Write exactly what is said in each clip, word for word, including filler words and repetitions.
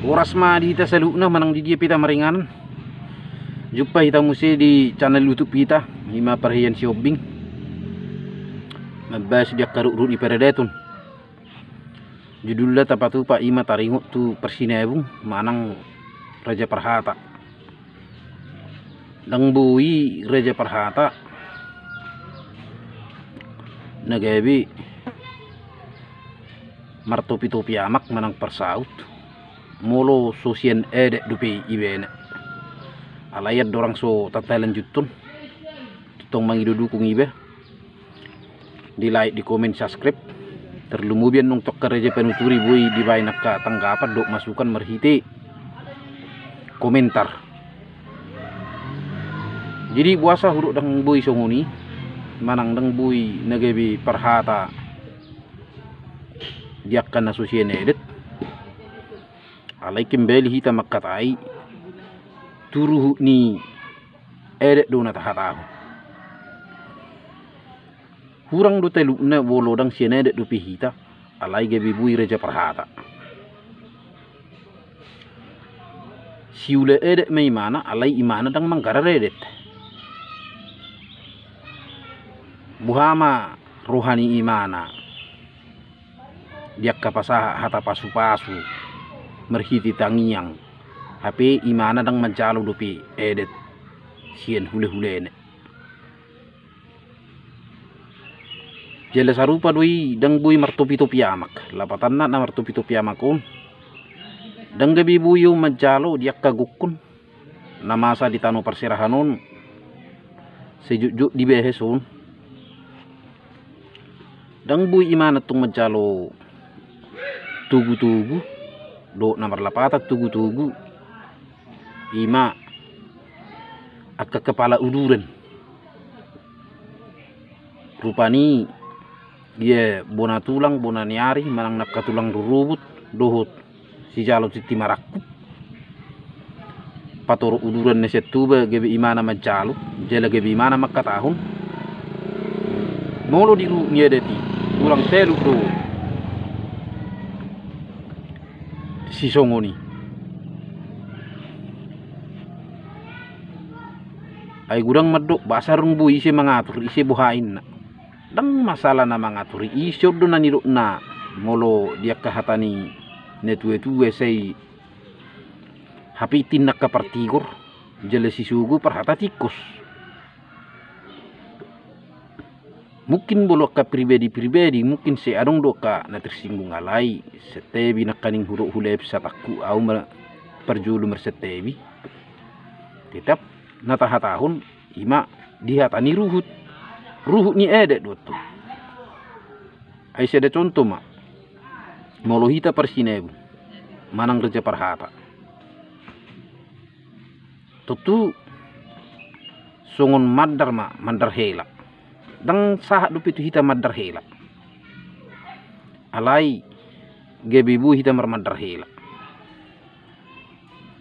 Horas ma di hita saluhutna manang di dia pe hita maringanan. Jumpa hita muse di channel YouTube hita, ima Parhian Sihombing. Mambahas di angka ruhut ni paradaton. Judulna tapatupa ima taringot tu parsinabung manang raja parhata. Ndang boi raja parhata na gabe martopitopi amak manang parsaut molo so sian adat dope ibana. Alai andorang so tatalanjuthon, tongtong mangido dukung iba. Di like, di komen, subscribe. Tarlumobi annon tu angka raja panuturi boi dibaen angka tanggapan dohot masukan marhite komentar. Jadi boasa hudok ndang boi songon i, manang ndang boi na gabe parhata di angka na so sian adat. Alai kembali hita mangkatai tu ruhut ni adat do na tahatahon. Hurang do talukna molo ndang sian adat dope hita, alai gabe boi raja parhata. Siula adat ma imana, alai imana ndang manggarar adat. Boha ma roha ni imana di angka pasahat hata pasupasu marhite tangiang, hape imana ndang manjalo dope adat sian hulahulana. Jala sarupa do i ndang boi martopitopi amak. Lapatanna na martopitopi amak on ndang gabe boi on manjalo di angka gokhon na masa di tano parserahan on. Sejotjot dibahas on, ndang boi imana tong manjalo togutogu dohot na marlapatan togutogu, ima angka kepala uduran. Rupani ia bona tulang, bona ni ari, manang na angka tulang rurubut dohot sijalo tinti marangkup. Patorop uduran na sian Toba gabe imana manjalo, jala gabe imana mangkatahon. Molo di ruhut ni adat i, tulang taluk do sisongon i. Ai godang mandok boasa ndang boi ise mangatur, ise boha inna. Ndang masalah na mangatur i, ise on do na nidokna molo di angka hata ni na tuatua, sai hapitin angka partigor, jala sisogo parhata tingkos. Mungkin molo angka pribadi-pribadi, mungkin sai adong do angka na tersinggung, alai santabi nangkaning hudok hulehon satangkup, au ma parjolo marsantabi. Tetap na tahatahon ima di hata ni ruhut, ruhut ni adat do tu. Ai sada contoh ma, molo hita parsinabung manang raja parhata. Tontu songon mandar ma, mandar hela. Ndang sahat dope tu hita mandar hela. Alai gabe boi hita marmandar hela.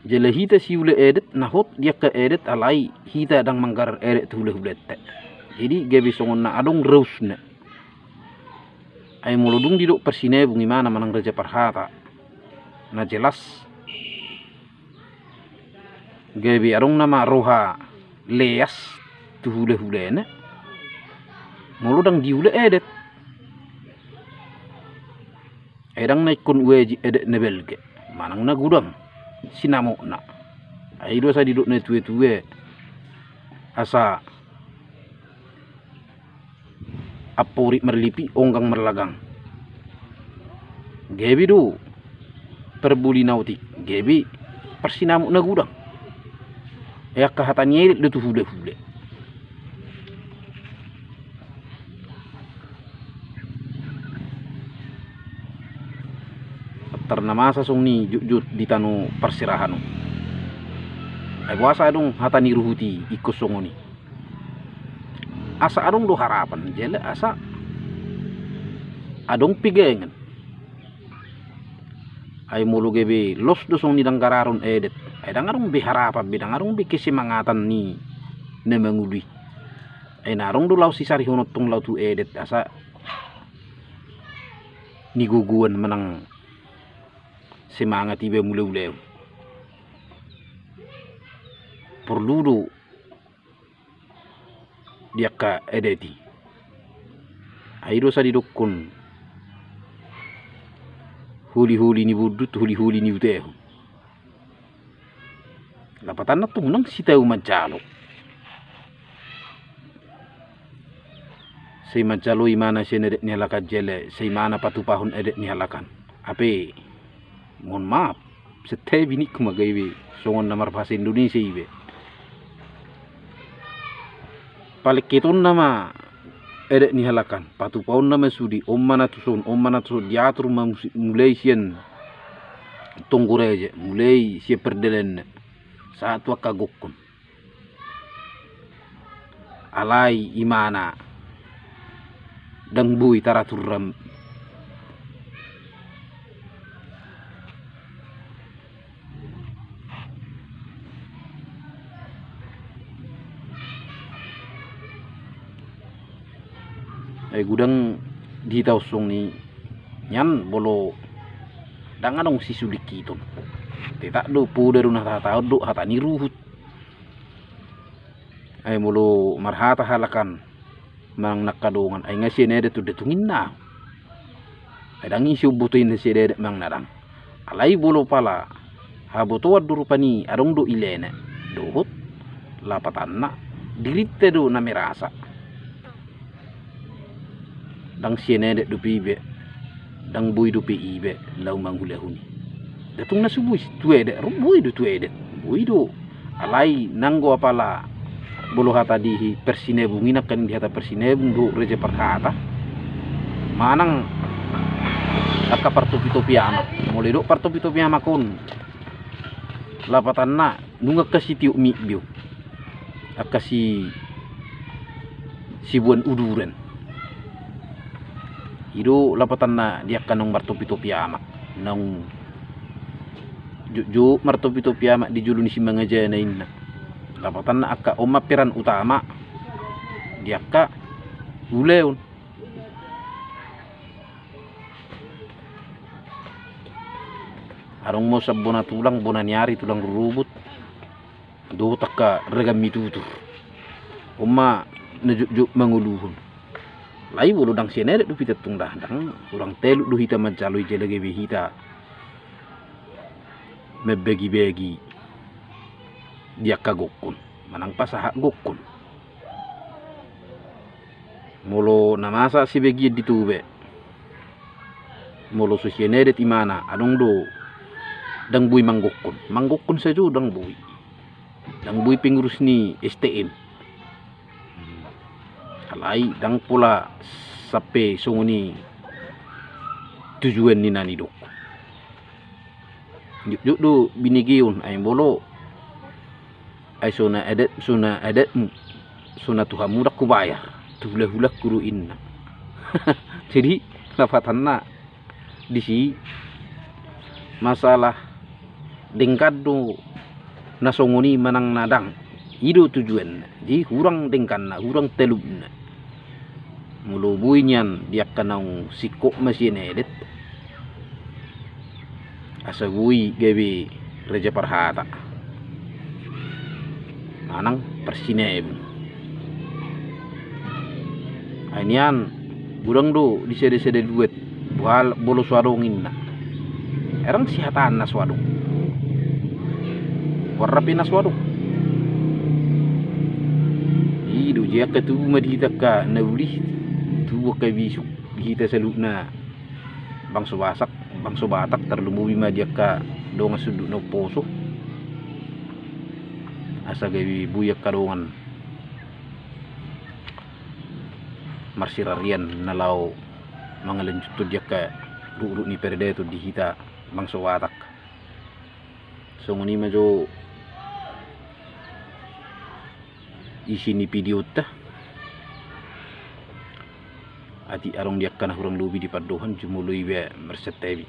Jala hita siula adat na hot di angka adat, alai hita ndang manggarar adat tu hulahulanta. Jadi gabe songon na adong rausna. Ai molo dung didok parsinabung imana manang raja parhata, na jelas gabe adong nama roha leas tu hulahulana molo ndang diula adat. Ai ndang na ingkon uaji adat na balga manang na godang sinamotna. Ai do asa didok na tuatua, asa amporik marlipi, onggang marlagang. Gabe do parboli na otik, gabe parsinamot na godang. Ai angka hata ni adat do tu hulahula. Tar na masa songon i jotjot di tano parserahan on. Ai boasa adong hata ni ruhut i ingkon songon i? Asa adong do harapan, jala asa adong pegangan. Ai molo gabe los do songon i ndang gararon adat, ai ndang adong be harapan be, ndang adong be kesemangatan ni na mangolu i. Ai na adong do laho sisarihon tong laho tu adat asa nigogoan manang semangat iba mangulahon. Porlu do di angka adat i. Ai do asa didokkon, holi-holi ni bondut, holi-holi ni hutehon. Lapatanna tung ndang sitau manjalo. Sai manjalo imana sian adat ni halak an jala sai imana patupahon adat ni halak an. Hape, mohon maaf, santabi ningku ma gabe songon na marbahasa Indonesia iba. Palengketonna ma adat ni halak an, patupahonna ma sude, on ma na tuson, on ma na tuson, diatur ma musi-, mulai sian tonggo raja, mulai sian pardalanna sahat tu angka gokkon. Alai imana ndang boi taratur ram. Ai godang di hita on songon i nian, molo ndang adong sisulingkiton. Tetap do poda do na tahatahon dohot hata ni ruhut. Ai molo marhata halak an manang na angka dongan, ai nga sian adat do tung inna. Ai ndang ise umboto inna sian adat manang na ndang. Alai molo pala habotoan do rupani adong do ilana dohot, lapatanna dirinta do na merasa. Ndang sian adat dope iba, ndang boi dope iba laho mangulahon i. Nda tung na so boi tu adat, ro boi do tu adat, boi do. Alai nanggo apala molo hata di parsinabung i, nangkaning di hata parsinabung dohot raja parhata manang angka partopitopi amak. Molo didok partopitopi amak on, lapatanna nunga angka sitiop mikbio, angka si, siboan uduran. I do lapatanna di angka naung martopitopi amak, naung jotjot martopitopi amak di jolo ni simangajana inna. Lapatanna angka on ma peran utama di angka ulaon. Adong ma on sian bona tulang, bona ni ari, tulang rurubut, dohot angka ragam ni tutur. On ma na jotjot mangoluhon. Alai molo ndang sian adat dope i, tung ndang, hurang talup do hita manjalo i jala gabe hita mambagibagi di angka gokkon manang pasahat gokkon. Molo na masa sebagian di Toba, molo so sian adat imana adong do ndang boi manggokkon, manggokkon sajo ndang boi. Ndang boi pengurus ni S T M. Alai ndang pola sampe songon i tujuan ni na nidok. Jotjot do binegeon, ai molo, ai so na adat, so na adatmu, so na Tuhanmu, ndang hubayar, tu hulahulangku do inna. Jadi lapatanna disi masalah denggan do na songon i manang na ndang, i do tujuanna. Jadi hurang dengganna, hurang talupna. Molo boi nian di angka naung singkop ma sian adat, asa boi gabe raja parhata manang parsinabung. Ai nian godang do di sada-sada luat, bohal molo so adong inna. Erang sihataan na so adong, huarrapi na so adong. I do, jadi angka tubu ma di hita angka na uli, tubu angka bisuk di hita saluhutna bangso Batak, bangso Batak, tarlumobi ma di angka dongan sundut na umposo. Asa gabe boi angka dongan marsirarian na laho mangalanjuthon di angka rukruk ni paradaton di hita bangso Batak. Songon i ma jo isi ni videonta. Atik adong di angka na hurang lobi di pandohan, jumolo iba marsantabi.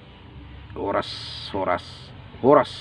Horas, horas, horas.